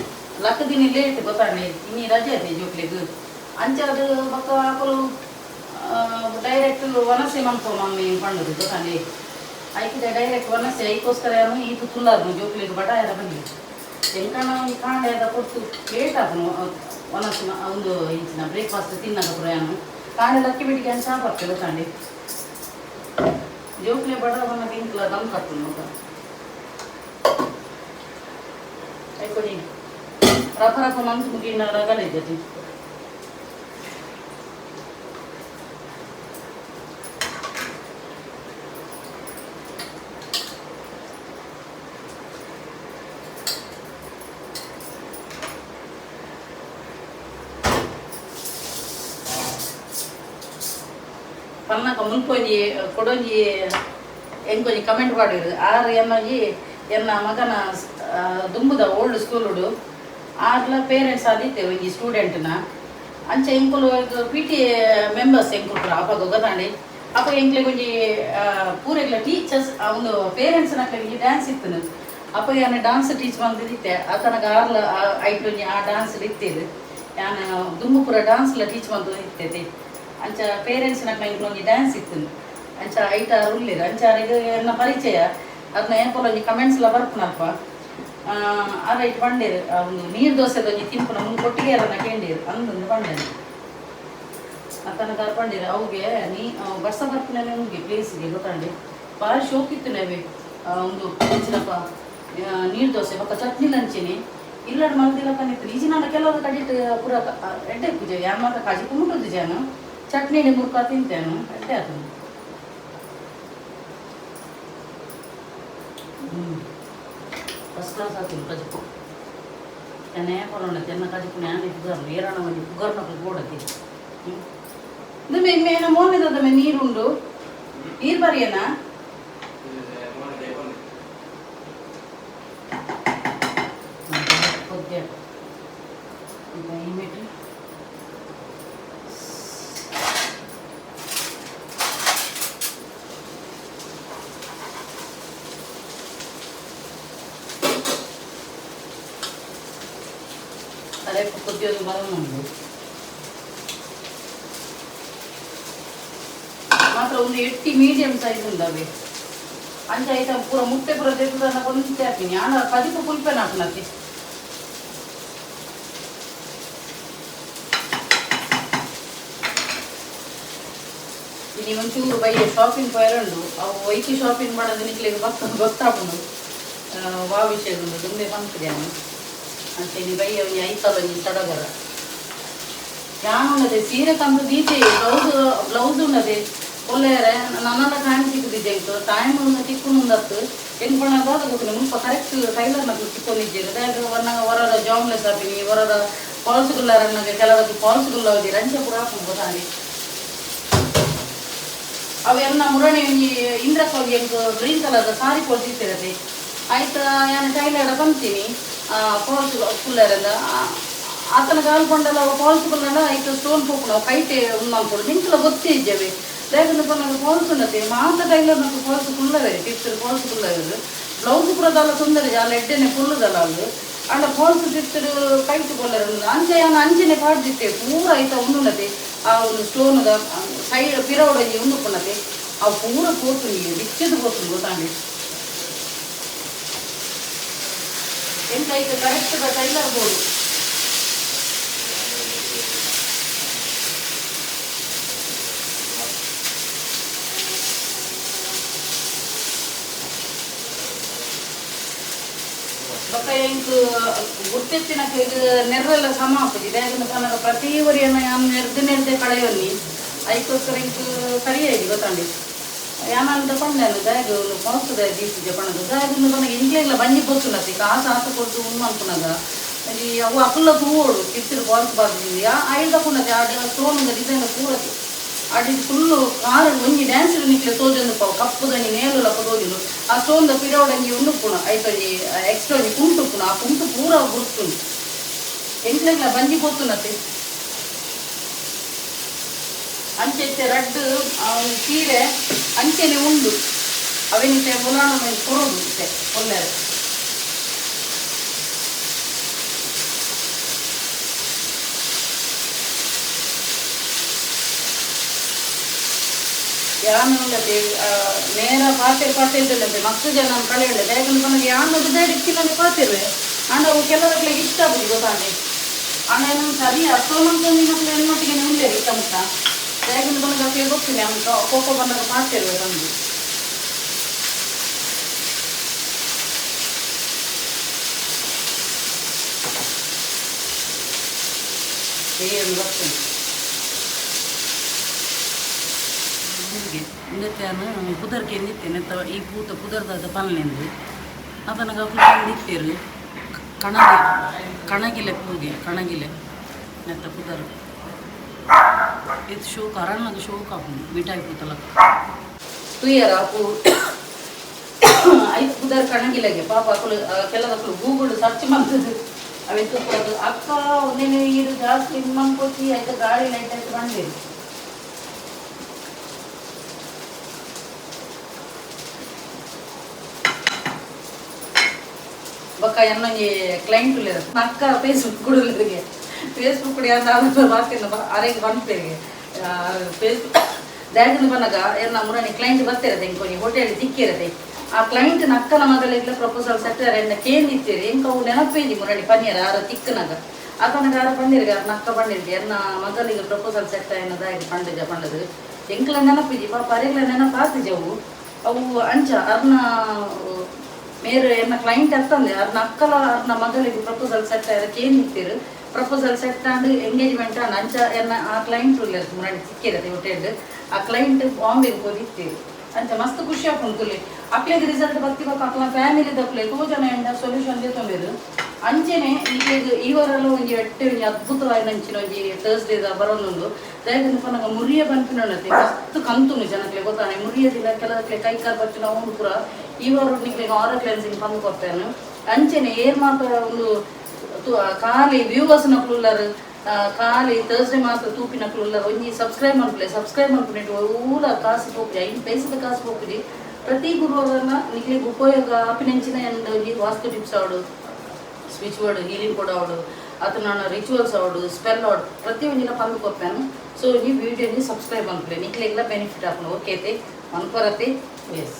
ಲಕ್ಕದಿನಿ ಲೇಟ್ ಗೊತ್ತಾಂಡೆ ಇನ್ನಿ ರಜೆ ಅದೇ ಜೋಕ್ಲಿಗ್ ಅಂಚಾದ ಬೊಕ್ಕ ಅಕುಲು ಡೈರೆಕ್ಟ್ ವನಸೆ ಮನ್ಪೋ ಮಮ್ಮಿ ಪಂಡದು ಗೊತ್ತಾಂಡೆ. ಐಕಿದೆ ಡೈರೆಕ್ಟ್ ವನಸೆ ಐಕೋಸ್ಕರ ಈತು ತುಲ್ಲಾರ್ನು ಜೋಕ್ಲಿಗ್ ಬಡ ಎರ ಬನ್ನಿ ಎಂಕಣ ಒಂಜಿ ಕಾಂಡೆ ಅದ ಕೊಟ್ಟು ಲೇಟ್ ಆಪುನು ವನಸು ಒಂದು ಇಂಚಿನ ಬ್ರೇಕ್ಫಾಸ್ಟ್ ತಿನ್ನಗ ಪೂರ ಯಾನು ಕಾಂಡೆ ಲಕ್ಕಿ ಬಿಟ್ಟಿಗೆ ಅಂಚ ಬರ್ತೆ ಗೊತ್ತಾಂಡೆ. ಜೋಕ್ಲೆ ಬಡ ಬನ್ನ ತಿಂಕ್ಲ ದಮ್ ಕಟ್ಟುನು ಐಕೊಡಿ ರಫ ರಫ ಮಂತ್ ಮುಗಿನ ರಗಲಿದ್ದತಿ. ಪನ್ನಕ ಮುನ್ಪೊಂಜಿ ಕೊಡೊಂಜಿ ಎಂಕೊಂಜಿ ಕಮೆಂಟ್ ಪಾಡಿರು ಆರು ಎನ್ನೊಂಜಿ ಎನ್ನ ಮಗನ ದುಂಬುದ ಓಲ್ಡ್ ಸ್ಕೂಲುಡು ಆರ್ಲ ಪೇರೆಂಟ್ಸ್ ಆದಿತ್ತೆ ಒಂಜಿ ಸ್ಟೂಡೆಂಟ್ನ ಅಂಚ ಎಂಕುಲು ಪಿ ಟಿ ಮೆಂಬರ್ಸ್ ಎಂಕುಲು ಪೂರ ಅಪಗ ಗೊತ್ತಾಂಡಿ. ಅಪಗ ಎಂಕ್ಲೆಗ್ ಒಂಜಿ ಪೂರೆಗ್ಲ ಟೀಚರ್ಸ್ ಒಂದು ಪೇರೆಂಟ್ಸ್ ನಕ್ಲೆಗ್ ಡ್ಯಾನ್ಸ್ ಇತ್ತುನು. ಅಪಗ ಯಾನ್ ಡಾನ್ಸ್ ಟೀಚ್ ಮಂತಿತ್ತೆ ಆತನಗ ಆರ್ಲ ಐಟ್ ಒಂಜಿ ಆ ಡಾನ್ಸ್ ಇತ್ತೇರು ಯಾನ್ ದುಂಬು ಪೂರ ಡಾನ್ಸ್ಲ ಟೀಚ್ ಮಂತೊಂದು ಇತ್ತೇತೆ. ಅಂಚ ಪೇರೆಂಟ್ಸ್ ನಕ್ಲೆ ಎಂಕುಲು ಒಂಜಿ ಡ್ಯಾನ್ಸ್ ಇತ್ತುನು. ಅಂಚ ಐಟ ಉಲ್ಲೇರು ಅಂಚ ಅರೆಗ್ ಎನ್ನ ಪರಿಚಯ ಅದನ್ನ ಏಪಲ ಒಂಜಿ ಕಮೆಂಟ್ಸ್ ಎಲ್ಲ ಬರ್ಪುನಲ್ಪ ಆರ ಐಟ್ ಪಂಡೇರು ಒಂದು ನೀರು ದೋಸೆದ ಒಂಜಿ ತಿನ್ಪುನ ಮುಂದೆ ಕೊಟ್ಟಿಗೆ ಅರನ್ನ ಕೇಂಡೇರು ಅಂದೊಂದು ಪಂಡೇರು ಅತನ ಪಂಡೇರು ಅವುಗೆ ನೀ ಬರ್ಸ ಬರ್ಪುನ ಉಂಗೆ ಪ್ಲೇಸ್ಗೆ ಗೊತ್ತಾಂಡಿ ಭಾರಿ ಶೋಕಿತ್ತು ನಾವೇ ಒಂದು ಎಂಚಿನಪ್ಪ ನೀರು ದೋಸೆ ಬೊಕ್ಕ ಚಟ್ನಿ ಲಂಚಿನಿ ಇಲ್ಲಡ್ ಮಲ್ದಿಲ್ಲ ಕನಿತ್ತು ಈಜಿ ನಾನು ಕೆಲವು ಕಡಿಟ್ ಪೂರ ಎಡ್ಡೆ ಪೂಜೆ ಯಾನ್ ಮಾತ್ರ ಕಾಜಿ ಕುಮುಟುದು ಜಾನು ಚಟ್ನಿ ಮುರ್ಕ ತಿಂತೇನು ಎಡ್ಡೆ ಅದು ಫಸ್ಟ್ ಕ್ಲಾಸ್ ಆತು ಕಜಿಪು ಎಣ್ಣೆ ಕೊಡೋಣ ತೆನ್ನ ಕಜಿಪು ನಾನು ಪುಗರ್ನು ಏರಣ ಒಂಜಿ ಪುಗರ್ನ ಗೋಡತಿ ಮೇನ ಮೋನೆದ ಮೇ ನೀರುಂಡು ನೀರು ಬರಿಯನಾ ಕೊದ್ದೆ ಈಗ ಈ ತಲೆ ಕೊದ್ದಿಯೋದು ಬರೋದು ಮಾತ್ರ ಒಂದು ಎಟ್ಟಿ ಮೀಡಿಯಂ ಸೈಜ್ ಉಂಡವೆ ಅಂಚ ಐತ ಪೂರ ಮುಟ್ಟೆ ಪೂರ ದೇಪುದನ್ನ ಕೊಂತೆ ಹಾಕಿನಿ ಆಂಡ ಕಜಿಪು ಪುಲ್ಪೆನ ಹಾಕುನತಿ ಇನಿ ಒಂಚೂರು ಬಯ್ಯ ಶಾಪಿಂಗ್ ಪೋಯರುಂಡು ಅವು ವೈಕಿ ಶಾಪಿಂಗ್ ಮಾಡೋದು ನಿಕ್ಲೆಗ್ ಬತ್ತ ಗೊತ್ತಾಪುಂಡು ವಾ ವಿಷಯ ಉಂಡು ದುಂಬೆ ಪನ್ಪುಜಿ ಯಾನ್ ಅಂಚ ಇನಿ ಬಯ್ಯ ಒಂಜಿ ಐತಲ ಒಂಜಿ ಸಡಗರ ಯಾನ್ ಉನ್ನದೆ ಸೀರೆ ತಂದು ದೀತೆ ಬ್ಲೌಸ್ ಬ್ಲೌಸ್ ಉನ್ನದೆ ಒಲ್ಲೆರೆ ನನ್ನಲ್ಲ ಟೈಮ್ ಸಿಕ್ಕುದಿದ್ದೆ ಎಂಕ್ ಟೈಮ್ ತಿಕ್ಕುನುಂದತ್ತು ಎಂಕ್ ಪಂಡ ದಾದ ಗೊತ್ತಿಲ್ಲ ಮುಲ್ಪ ಕರೆಕ್ಟ್ ಟೈಲರ್ ನಕುಲು ತಿಕ್ಕೊಂದಿಜ್ಜೆರ್ ದಾಯೆಗ್ ಒನ್ನಗ ಹೊರರ ಜಾಮ್ಲೆಸ್ ಆಪಿನಿ ಹೊರರ ಫಾಲ್ಸ್ ಗುಲ್ಲಾರನ್ನಗ ಕೆಲವಕ್ಕೆ ಫಾಲ್ಸ್ ಗುಲ್ಲ ಹೋಗಿ ರಂಚ ಪೂರ ಆಪುಂಡು ಗೊತ್ತಾನೆ ಅವೆಲ್ಲ ಮುರಣಿ ಒಂಜಿ ಇಂದ್ರಕ್ಕ ಒಂಜಿ ಎಂಕ್ ಗ್ರೀನ್ ಕಲರ್ದ ಸಾರಿ ಕೊಡ್ದಿತ್ತಿರತೆ ಆಯ್ತ ಯಾನ್ ಟೈಲರ್ಡ ಪಂತೀನಿ ಫಾಲ್ಸ್ ಕುಲ್ಲರಿಂದ ಆತನ ಕಾಲ್ ಪಂಡಲ ಅವು ಫಾಲ್ಸ್ ಕುಲ್ಲಂಡ ಐತ ಸ್ಟೋನ್ ಪೋಪುಂಡು ಅವು ಕೈಟೆ ಉಂದು ಮಲ್ಪೊಡು ನಿಂಕ್ಲ ಗೊತ್ತೇ ಇಜ್ಜವೆ ದಾಯೆಗಂದ್ ಪನ್ನಗ ಫಾಲ್ಸ್ ಉಂಡತೆ ಮಾತ ಟೈಲರ್ ನಕುಲು ಫಾಲ್ಸ್ ಕುಲ್ಲವೆರ್ ಟಿಪ್ಸ್ ಫಾಲ್ಸ್ ಕುಲ್ಲವೆರ್ ಬ್ಲೌಸ್ ಪೂರ ದಾಲ ತೊಂದರೆ ಅಲ್ಲ ಎಡ್ಡೆನೆ ಕುಲ್ಲುದಲ್ಲ ಅವು ಆಂಡ ಫಾಲ್ಸ್ ಟಿಪ್ಸ್ ಕೈಟ್ ಕೊಲ್ಲರೆ ಉಂಡು ಅಂಚ ಯಾನ್ ಅಂಚನೆ ಪಾಡ್ದಿತ್ತೆ ಪೂರ ಐತ ಉಂಡುನತೆ ಆ ಒಂದು ಸ್ಟೋನ್ದ ಸೈಡ್ ಪಿರವಡೊಂಜಿ ಉಂದು ಉಪ್ಪುನತೆ ಅವು ಪೂರ ಪೋತುಂಡು ಬಿಚ್ಚದ ಪೋತುಂಡು ಗೊತ್ತಾಂಡಿ ಎಂತ ಐತ ಕರೆಕ್ಟ್ ಟೈಲರ್ ಬೋಡು ಬೊಕ್ಕ ಎಂಕ್ ಗುರ್ತೆತ್ತಿನಕ್ಲೆಗ್ ನೆರ್ರೆಲ್ಲ ಸಮ ಆಪುಜಿ ದಾಯೆಗಂದ್ ಪನ್ನಗ ಪ್ರತಿ ಒರಿಯನ ಯಾನ್ ನೆರ್ದ್ ನೆರ್ದೆ ಕಳೆಯೊನ್ನಿ ಐಕೋಸ್ಕರ ಎಂಕ್ ಸರಿಯಾಗಿ ಗೊತ್ತಾಂಡಿ ಯಾನಂತ ಪಂಡೆನು ದಾಯೆಗ್ ಉಂದು ಫಾಲ್ಸ್ ದಾಯೆ ದೀಪುಜೆ ಪಣದು ದಾಯೆಗ್ ಪನ್ನಗ ಎಂಕ್ಲೆಗ್ಲ ಬಂಜಿ ಪೊತ್ತುನತಿ ಕಾಸು ಆತ್ ಕೊರ್ದು ಉಂದು ಮನ್ಪುನಗ ಒಂಜಿ ಅವು ಅಕುಲ್ಲ ತೂವೊಡು ಕಿರ್ತಿಡ್ ಫಾಲ್ಸ್ ಪಾಡ್ದಿನಿ ಐಲ್ದ ಪುನತಿ ಆಡ ಸ್ಟೋನ್ ಡಿಸೈನ್ ಪೂರತಿ ಅಡಿ ಫುಲ್ಲು ಕಾರ್ ಒಂಜಿ ಡ್ಯಾನ್ಸ್ ನಿಕ್ಲೆ ತೋಜೊಂದು ಪಾವು ಕಪ್ಪುದನಿ ನೇಲುಲ ತೋಜುಂಡು ಆ ಸ್ಟೋನ್ ದ ಪಿರವಡಂಜಿ ಉಂದು ಉಪ್ಪುನು ಐತ ಒಂಜಿ ಎಕ್ಸ್ಟ್ರಾ ಒಂಜಿ ಕುಂಟು ಉಪ್ಪುನು ಆ ಕುಂಟು ಪೂರ ಗುರ್ತುಂಡು ಎಂಕ್ಲೆಗ್ಲ ಬಂಜಿ ಪೊತ್ತುನತೆ ಅಂಚೆ ಇತ್ತೆ ರಡ್ಡ್ ಸೀರೆ ಅಂಚೆನೆ ಉಂಡು ಅವೆನಿತ್ತೆ ಮುಲಾನ ಕೊರೊಡು ಇತ್ತೆ ಒಲ್ಲೆರೆ ಯಾನ್ ಉಂಡತೆ ನೇರ ಪಾತೆರ್ ಪಾತೆರ್ದುಂಡತೆ ಮಸ್ತ್ ಜನ ಕಳೆಯುಂಡೆ ದಾಯೆಗಂದ್ ಪನ್ನಗ ಯಾನ್ ಡಿಸೈಡ್ ಇತ್ತಿಲ್ಲನೆ ಪಾತೆರುವೆ ಆಂಡ ಅವು ಕೆಲವಕ್ಲೆಗ್ ಇಷ್ಟ ಆಪುಜಿ ಗೊತ್ತಾಂಡೆ ಆಂಡ ಯಾನ್ ಸರಿ ಅರ್ಥ ಮಲ್ತೊಂದಿನಕ್ಲು ಎನ್ನೊಟ್ಟಿಗೆ ಉಲ್ಲೆರ್ ಇತ್ತ ಮುಟ್ಟ ದಾಯೆಗಂದ್ ಪನ್ನಗ ಅಕ್ಲೆಗ್ ಗೊತ್ತಿಲ್ಲ ಯಾನ್ ಕೋಪ ಬನ್ನಗ ಪಾತೆರುವೆ ಪಂದ್ ಬೇಯೊಂದು ಬರ್ತುಂಡು ಇಂದೆತ್ತೆ ಪುದರ್ ಕೆಂದಿತ್ತೆ ನೆತ್ತ ಈ ಪೂತ ಪುದರ್ದಾದ ಪನ್ಲೆಂದು ಅದನಗ ಅಕುಲು ಪಂದಿತ್ತೆರ್ ಕಣಗೆ ಕಣಗಿಲೆ ಪೂಗೆ ಕಣಗಿಲೆ ನೆತ್ತ ಪುದರ್ ಇದು ಶೋಕ ಅರಣ್ಣದ ಶೋಕ ಆಪುಂಡು ಮಿಠಾಯಿ ಪೂತಲ ತೂಯರ ಪೂ ಐಕ್ ಪುದರ್ ಕಣಗಿಲೆಗೆ ಪಾಪ ಅಕುಲು ಕೆಲವಕುಲು ಗೂಗಲ್ ಸರ್ಚ್ ಮಲ್ತುದು ಅವೆನ್ ತೂಪುನಗ ಅಕ್ಕ ಒಂದೇನೆ ಈರು ಜಾಸ್ತಿ ಮನ್ಪೊಚಿ ಐತ ಗಾಳಿ ಲೈಟ್ ಆಯ್ತು ಪಂಡೆರ್ ಬೊಕ್ಕ ಎನ್ನೊಂಜಿ ಕ್ಲೈಂಟ್ ಉಲ್ಲೆರ್ ಅಕ್ಕ ಫೇಸ್ಬುಕ್ ಉಲ್ಲೆರ್ಗೆ ಫೇಸ್ಬುಕ್ ಯಾನ್ ದಾದ ಪಾತೆರ್ನ ಅರೆಗ್ ಪನ್ಪೆರ್ಗೆ ಫೇಸ್ಬುಕ್ ದಾಗನ ಬನ್ನಗ ಎನ್ನ ಮುರಣಿ ಕ್ಲೈಂಟ್ ಬರ್ತಿರತ್ತೆ ಇಂಕೊಂಜಿ ಹೋಟೆಲ್ ತಿಕ್ಕಿರತ್ತೆ ಆ ಕ್ಲೈಂಟ್ ನಕ್ಕನ ಮಗಳಿಗ್ಲ ಪ್ರಪೋಸಲ್ ಸೆಟ್ಟರ್ ಎನ್ನ ಕೇಂದಿತ್ತೀರಿ ಎಂಕ ಅವು ನೆನಪೇಜಿ ಮುರಣಿ ಪನಿಯರ ಆರ ತಿಕ್ಕನಾಗ ಆತನಗ ಆರ ಪಂಡಿರ್ಗ ಆರ ನಕ್ಕ ಪಂಡಿರ್ಗೆ ಎನ್ನ ಮಗಳಿಗೆ ಪ್ರಪೋಸಲ್ ಸೆಟ್ ಎನ್ನದಾಗಿ ಪಂಡಿಜ ಪಂಡದು ಎಂಕ್ಲ ನೆನಪಿಜಿ ಪಾಪ ಅರೆಗ್ಲ ನೆನಪಾತಿಜ ಅವು ಅವು ಅಂಚ ಅರ್ನ ಮೇರು ಎನ್ನ ಕ್ಲೈಂಟ್ ಅತ್ತಂದೆ ಅರ್ನ ಅಕ್ಕಲ ಅರ್ನ ಮಗಳಿಗೆ ಪ್ರಪೋಸಲ್ ಸೆಟ್ ಆಯ್ರ ಕೇಂದಿತ್ತೀರು proposal set and engagement and ಅಂಚ ಎನ್ನ ಆ ಕ್ಲೈಂಟ್ ಉಲ್ಲೆರ್ ಮುರಣಿ ಸಿಕ್ಕಿರತ್ತೆ ಹೋಟೆಲ್ ಆ ಕ್ಲೈಂಟ್ ಬಾಂಬೆಗೆ ಹೋದಿತ್ತೀರು ಅಂಚ ಮಸ್ತ್ ಖುಷಿ ಆಪುಂಡು ತುಲೆ ಅಕ್ಲೆಗ್ ರಿಸಲ್ಟ್ ಬತ್ತಿಬೊಕ್ಕ ಅಕ್ಲ ಫ್ಯಾಮಿಲಿ ದಕ್ಲೆ ತೂ ಜನ ಎಂಡ ಸೊಲ್ಯೂಷನ್ ದೆತೊಂಬೆರ್ ಅಂಚೆನೆ ನಿಕ್ಲೆಗ್ ಈ ವಾರಲ ಒಂಜಿ ಎಡ್ಡೆ ಒಂಜಿ ಅದ್ಭುತವಾಯಿನ ಅಂಚಿನ ಒಂಜಿ ಥರ್ಸ್ಡೇದ ಬರೊಂದುಂಡು ದಾಯೆಗ್ ಪನ್ನಗ ಮುರಿಯ ಪನ್ಪಿನೊಂಡತೆ ಮಸ್ತ್ ಕಂತುಂಡು ಜನಕ್ಲೆ ಗೊತ್ತಾನೆ ಮುರಿಯದಿಲ್ಲ ಕೆಲವಕ್ಕೆ ಕೈ ಕಾಲು ಬಚ್ಚುನ ಉಂಡು ಪೂರ ಈ ವಾರ ನಿಕ್ಲೆಗ್ ಆರ ಕ್ಲೆನ್ಸಿಂಗ್ ಪಂದ್ ಕೊರ್ತೇನೆ ಅಂಚೆನೆ ಏರ್ ಮಾತ್ರ ಒಂದು ಖಾಲಿ ವ್ಯೂವರ್ಸ್ ನಕುಲು ಖಾಲಿ ಥರ್ಸ್ಡೇ ಮಾತ್ರ ತೂಪಿನಕುಲು ಉಲ್ಲರ್ ಒಂಜಿ ಸಬ್ಸ್ಕ್ರೈಬ್ ಮನ್ಪುಲೆ ಸಬ್ಸ್ಕ್ರೈಬ್ ಮನ್ಪುನೆಟ್ ಓಲ ಕಾಸು ಪೋಪುಜಿ 5 ಪೈಸದ ಕಾಸು ಪೋಪುಜಿ ಪ್ರತಿ ಗುರುವಾರನ ನಿಕ್ಲೆಗ್ ಉಪಯೋಗ ಆಪಿನಂಚಿನ ಎಂಡ್ ಒಂಜಿ ವಾಸ್ತು ಟಿಪ್ಸ್ ಆವಡು switch board healing ಕೂಡ ಅವಡು ಅತನ ರಿಚುವಲ್ಸ್ ಅವಡು ಸ್ಪೆಲ್ ಅವಡು ಪ್ರತಿ ಒಂಜಿನ ಪಂದ್ ಕೊರ್ಪೇನು ಸೊ ಈ ವಿಡಿಯೋని ಸಬ್ಸ್ಕ್ರೈಬ್ ಮನ್ಪುಲೆ ನಿಕ್ಲೆಗ್ಲ ಬೆನಿಫಿಟ್ ಆಪುಂಡು ಓಕೆ ಐತೆ ಮನ್ಪರತೆ ಎಸ್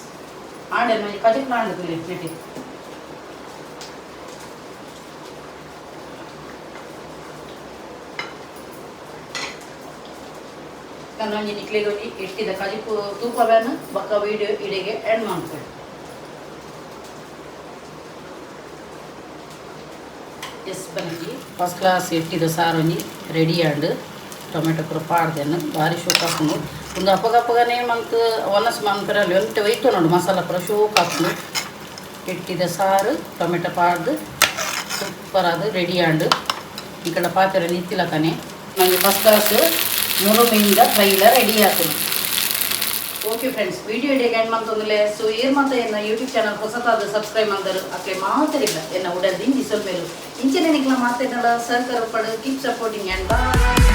ಆಂಡೆ ಒಂಜಿ ಕಜಿಪ್ ಆಂಡ್ ನೆಟ್ಟಿ ಒಂಜಿ ನಿಕ್ಲೆಗ್ ಒಂಜಿ ಎಟ್ಟಿದ ಕಜಿಪು ತೂಪವೇನು ಬೊಕ್ಕ ವೀಡಿಯೋ ಇಡೆಗೆ ಎಂಡ್ ಮನ್ಪುಲೆ ಎಸ್ ಬನ್ನಿ ಫಸ್ಟ್ ಕ್ಲಾಸ್ ಎಟ್ಟಿದ ಸಾರು ಒಂಜಿ ರೆಡಿ ಆಂಡ್ ಟೊಮೆಟೊ ಪೂರ ಪಾಡ್ದೆನು ಭಾರಿ ಶೋಕ್ ಆಪುಂಡು ಒಂದು ಅಪಗಪಗನೇ ಮಂತ್ ಒನಸ್ ಮನ್ಪೆರಲ್ಲಿ ಒಂತೆ ಒಯ್ತು ನೋಡು ಮಸಾಲ ಪೂರ ಶೋಕ್ ಆಪುಂಡು ಎಟ್ಟಿದ ಸಾರು ಟೊಮೆಟೊ ಪಾಡ್ದು ಸೂಪರ್ ಆದ್ ರೆಡಿ ಆಂಡ್ ಈ ಕಡೆ ಪಾತ್ರೆ ನಿತ್ತಿಲಕನೆ ನನಗೆ ಫಸ್ಟ್ ಕ್ಲಾಸ್ ಮುರುಮಿಂದ ಫ್ರೈಲ ರೆಡಿ ಆತುಂಡು okay friends video ಇಡೀ ಎಂಡ್ ಮಂತೊಂದುಲೆ ಸೊ ಏರ್ ಮಾತ ಎನ್ನ ಯೂಟ್ಯೂಬ್ ಚಾನಲ್ ಹೊಸತಾದ ಸಬ್ಸ್ಕ್ರೈಬ್ ಮಂದರು ಅಕ್ಲೆ ಮಾತರಿಲ್ಲ ಎನ್ನ ಉಡಲ್ ದಿಂಜಿ ಸೊಲ್ಮೇಲು ಇಂಚನೆ ನಿಕ್ಲ ಮಾತೆನ್ನಲ ಸಹಕಾರ ಪಡು keep supporting and bye.